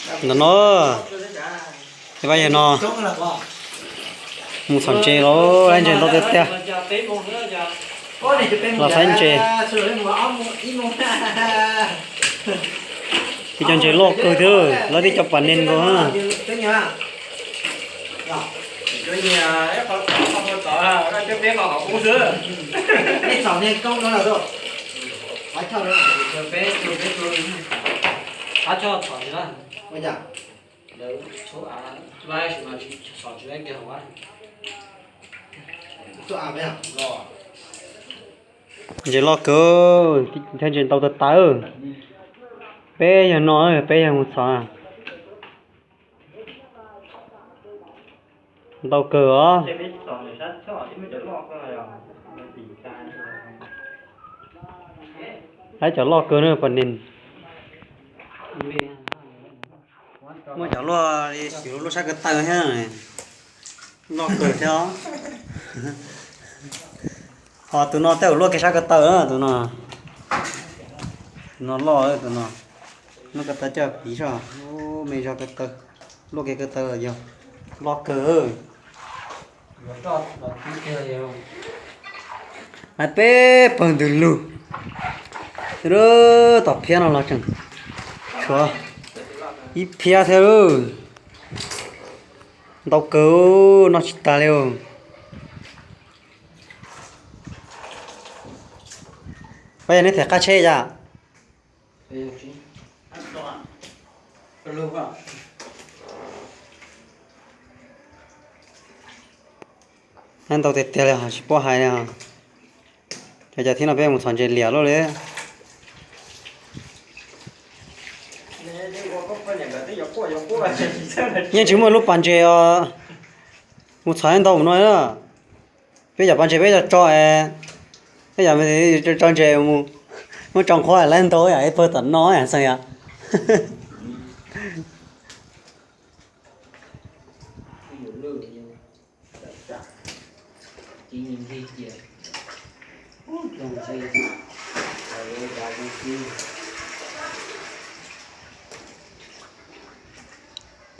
Ntawm no, vaj yawg no mus txhom ntses los, laib ntses ntau tiag tiag. Los saib ntses, tib cov ntses loj kawg thiab, lawv tib cov pas nees nkaus na. Ntses loj kawg, thiab ntses ntau tag tag. Peb yawg no, peb yawg mus txhom. Ntau kawg os. Laib cov loj kawg na pas nees. Muaj cov luaj li xyov luaj sab ko taw thiab, loj kawg thiab os. Ho tus no tej zaum luaj kiag sab ko taw, tus no, tus no loj, tus no. Muab ko taw coj piv saib, me zog ko taw, luaj kiag ko taw los yog, loj kawg. Hais peb pawg ntws lug, tom phiab no los tseem tshuav ib phiab thiab. Ntau kawg, noj tsis tas li. Pab yog neb them qab tsheb yom? Ntau tiag tiag li, tsis paub hais li. Cov cov thiab no peb mus txhom ntses liam luaj li. Yeej tsis muaj lub pas ntses os, mus txhom ntau mus no. Peb cov pas ntses peb cov tso, peb cov tso ntses mus, muab tso nqhuab lawm ntau yom, ib pawg tom no yom xeem yom.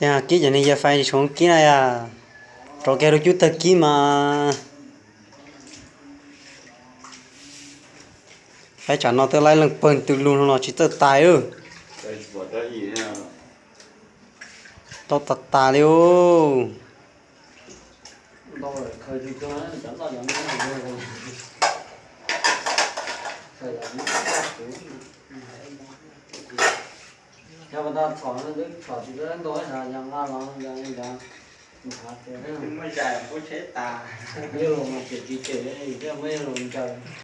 Tej kib cov niag yias fais tsis tshua kib na yom, rau kiag lub cub tawg kib mas. Peb tsam no twb laib leej pawg ntws lug no los tsis txawj tais. Tau tas tas li.